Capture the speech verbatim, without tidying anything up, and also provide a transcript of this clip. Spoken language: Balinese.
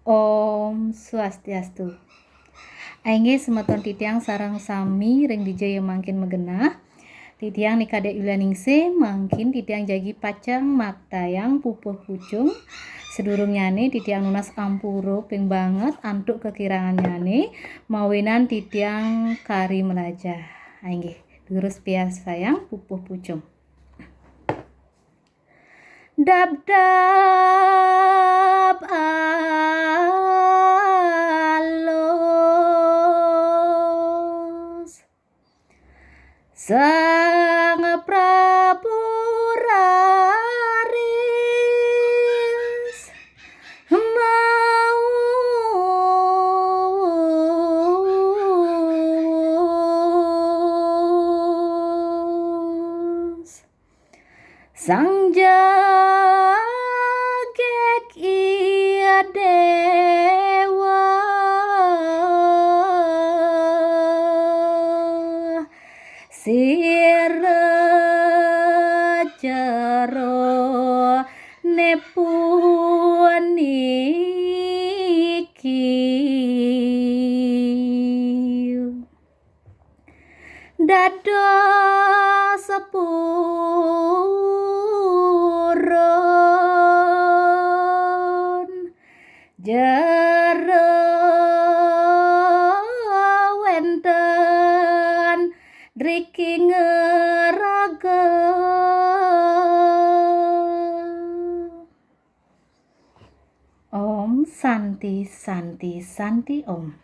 Om Swastiastu. Inggih semeton titiang sareng sami ring dija mangkin magenah. Titiang Ni Kadek Yulianingsih, mangkin titiang jagi pacang maktayang pupuh pucung. Sadurungnyane titiang nunas ampura ping banget antuk kakirangannyane, mawinan titiang kari malajah. Inggih, durus piarsayang pupuh pucung. Dab dab alus Sang Prabu raris maus. Sang Jagek Iya Dewa, sira jero ne puniki. Dados purun jero wenten driki ngeraga. Om Santi, Santi, Santi Om.